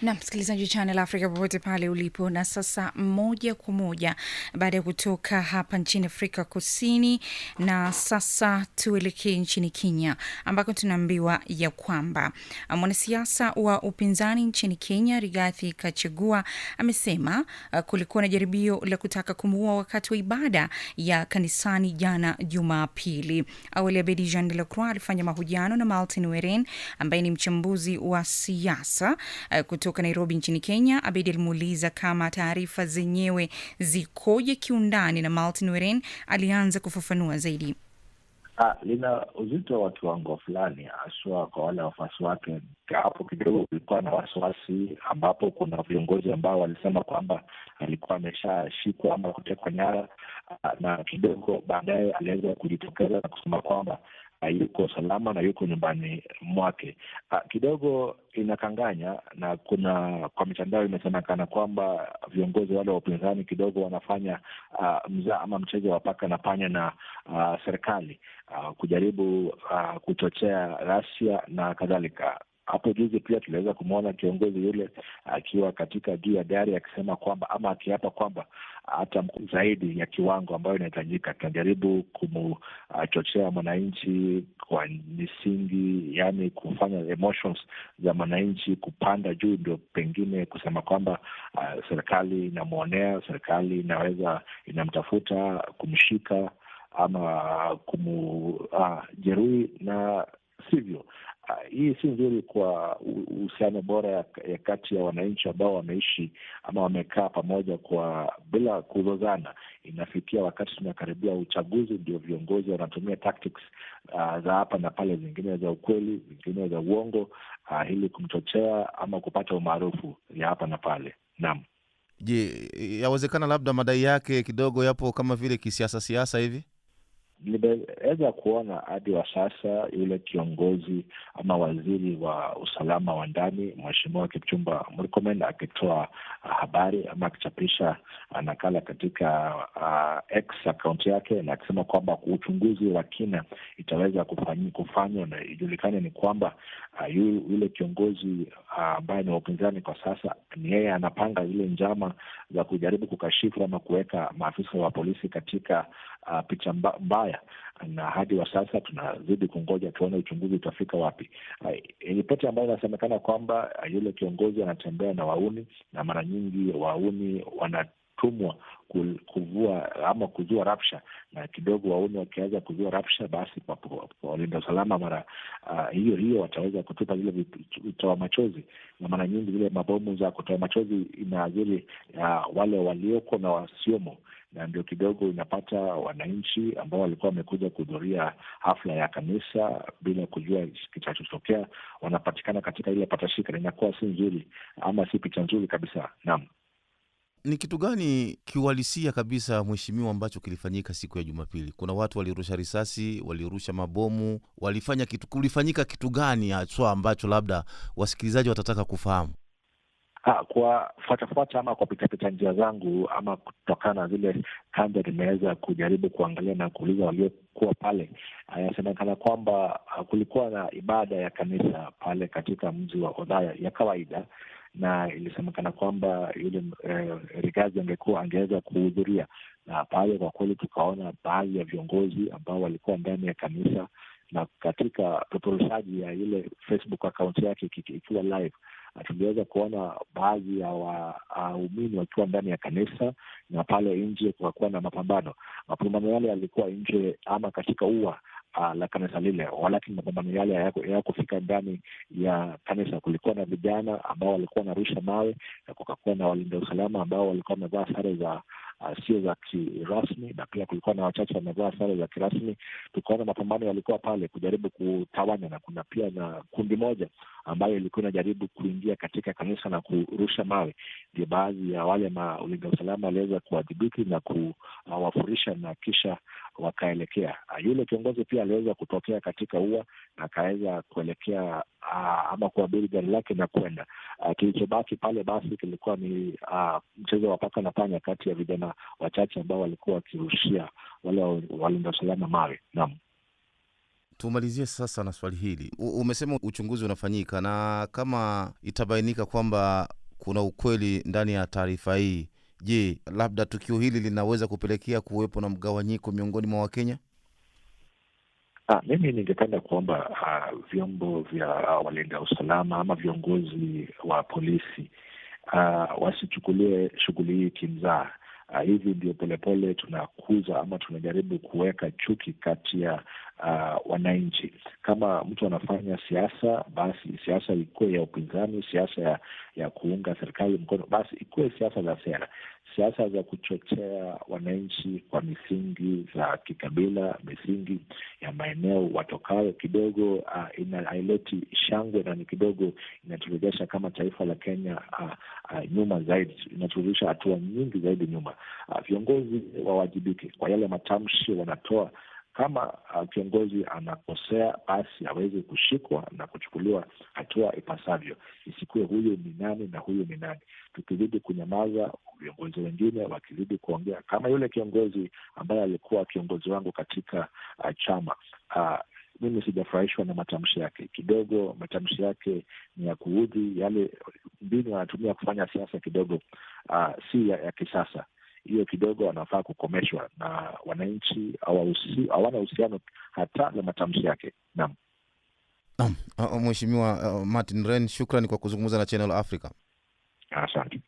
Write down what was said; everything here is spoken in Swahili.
Na msikilizaji Channel Africa popote pale ulipo. Na sasa moja kwa moja baada ya kutoka hapa nchini Afrika Kusini, na sasa tuelekee nchini Kenya ambako tunaambiwa ya kwamba mwanasiasa wa upinzani nchini Kenya Rigathi Gachagua amesema kulikuwa na jaribio la kutaka kumuua wakati wa ibada ya kanisani jana Jumapili. Awali Abedi Jean de la Croix alifanya mahojiano na Martin Weren ambaye ni mchambuzi wa siasa kutoka Nairobi nchini Kenya. Abedi alimuuliza kama taarifa zenyewe zikoje kiundani, na Martin Weren alianza kufafanua zaidi. Lina uzito wa kiwango fulani, haswa kwa wale wafuasi wake. Hapo kidogo kulikuwa na wasiwasi, ambapo kuna viongozi ambao walisema kwamba alikuwa ameshashikwa ama kutekwa nyara, na kidogo baadaye aliweza kujitokeza na kusema kwamba yuko salama na yuko nyumbani mwake. Kidogo inakanganya, na kuna kwa mitandao imesemekana kwamba viongozi wale wa upinzani kidogo wanafanya mzaa ama mchezo wa paka na panya na serikali kujaribu kuchochea ghasia na kadhalika. Hapo juzi pia tuliweza kumwona kiongozi yule akiwa katika juu ya gari akisema kwamba ama akiapa kwamba hata zaidi ya kiwango ambayo inahitajika. Tunajaribu kumchochea mwananchi kwa misingi, yani kufanya emotions za mwananchi kupanda juu, ndio pengine kusema kwamba serikali inamwonea, serikali inaweza inamtafuta kumshika ama kumujeruhi na sivyo. Hii si nzuri kwa uhusiano bora ya kati ya wananchi ambao wameishi ama wamekaa pamoja kwa bila kuzozana. Inafikia wakati tunakaribia uchaguzi, ndio viongozi wanatumia tactics za hapa na pale, zingine za ukweli, zingine za uongo, ili kumchochea ama kupata umaarufu ya hapa na pale. Naam. Je, yawezekana labda madai yake kidogo yapo kama vile kisiasa siasa hivi? Nimeweza kuona hadi wa sasa yule kiongozi ama waziri wa usalama wa ndani Mheshimiwa Kipchumba Murkomen akitoa habari ama akichapisha nakala katika X akaunti yake na akisema kwamba uchunguzi wa kina itaweza kufanywa na ijulikane ni kwamba yule kiongozi ambaye ni wa upinzani kwa sasa ni yeye anapanga zile njama za kujaribu kukashifu ama kuweka maafisa wa polisi katika picha mbaya, na hadi wa sasa tunazidi kungoja tuone uchunguzi utafika wapi. Ripoti ambayo inasemekana kwamba yule kiongozi anatembea na wauni, na mara nyingi wauni wanatumwa kuvua ama kuzua rapsha, na kidogo wauni wakianza kuzua rapsha, basi walinda usalama mara hiyo hiyo wataweza kutupa zile vitoa machozi, na mara nyingi zile mabomu za kutoa machozi inaathiri wale walioko na wasiomo, na ndio kidogo inapata wananchi ambao walikuwa wamekuja kuhudhuria hafla ya kanisa bila kujua kitachotokea, wanapatikana katika ile patashika, na inakuwa si nzuri ama si picha nzuri kabisa. Naam. Ni kitu gani kiuhalisia kabisa, mheshimiwa, ambacho kilifanyika siku ya Jumapili? Kuna watu walirusha risasi, walirusha mabomu, walifanya kitu, kulifanyika kitu gani haswa ambacho labda wasikilizaji watataka kufahamu? Kwa fuatafuata ama kwa pitapita njia zangu ama kutokana na zile kanda nimeweza kujaribu kuangalia na kuuliza waliokuwa pale, inasemekana kwamba kulikuwa na ibada ya kanisa pale katika mji wa Othaya ya kawaida, na ilisemekana kwamba yule Rigathi angeweza kuhudhuria, na pale kwa kweli tukaona baadhi ya viongozi ambao walikuwa ndani ya kanisa na katika peperushaji ya ile Facebook account yake ikiwa live, tuliweza kuona baadhi ya waumini wakiwa ndani ya kanisa na pale nje kukakuwa na mapambano. Mapambano yale yalikuwa nje ama katika ua la kanisa lile, walakini mapambano yale hayakufika ndani ya kanisa. Kulikuwa na vijana ambao walikuwa wanarusha mawe na kukakuwa na walinda usalama ambao walikuwa wamevaa sare za sio za kirasmi, na pia kulikuwa na wachache wamevaa sare za kirasmi. Tukaona mapambano yalikuwa pale kujaribu kutawanya, na kuna pia na kundi moja ambayo ilikuwa inajaribu kuingia katika kanisa na kurusha mawe. Ndio baadhi ya wale walinda usalama waliweza kuwadhibiti na kuwafurisha na kisha wakaelekea. Yule kiongozi pia aliweza kutokea katika ua na akaweza kuelekea ama kuabiri gari lake na kwenda. Kilichobaki pale basi kilikuwa ni mchezo wa paka na panya kati ya vijana wachache ambao walikuwa wakirushia wale walinda usalama mawe. Naam. Tumalizie sasa na swali hili. Umesema uchunguzi unafanyika, na kama itabainika kwamba kuna ukweli ndani ya taarifa hii, je, labda tukio hili linaweza kupelekea kuwepo na mgawanyiko miongoni mwa Wakenya? Mimi ningependa kuomba vyombo vya walinda usalama ama viongozi wa polisi wasichukulie shughuli hii kimzaha. Hivi ndio polepole tunakuza ama tunajaribu kuweka chuki kati ya wananchi. Kama mtu anafanya siasa, basi siasa ikuwe ya upinzani, siasa ya kuunga serikali mkono, basi ikuwe siasa za sera, siasa za kuchochea wananchi kwa misingi za kikabila, misingi ya maeneo watokayo, kidogo haileti shangwe na ni kidogo inaturejesha kama taifa la Kenya nyuma zaidi, inaturudisha hatua nyingi zaidi nyuma. Viongozi wawajibike kwa yale matamshi wanatoa. Kama kiongozi anakosea, basi aweze kushikwa na kuchukuliwa hatua ipasavyo, isikuwe huyu ni nani na huyu ni nani. Tukizidi kunyamaza, viongozi wengine wakizidi kuongea, kama yule kiongozi ambaye alikuwa kiongozi wangu katika chama, mimi sijafurahishwa na matamshi yake. Kidogo matamshi yake ni ya kuudhi, yale mbinu anatumia kufanya siasa kidogo si ya kisasa. Hiyo kidogo anafaa kukomeshwa, na wananchi hawana uhusiano hata na matamshi yake. Naam. Naam, Mheshimiwa Martin Ren, shukrani kwa kuzungumza na Channel Africa. Asante.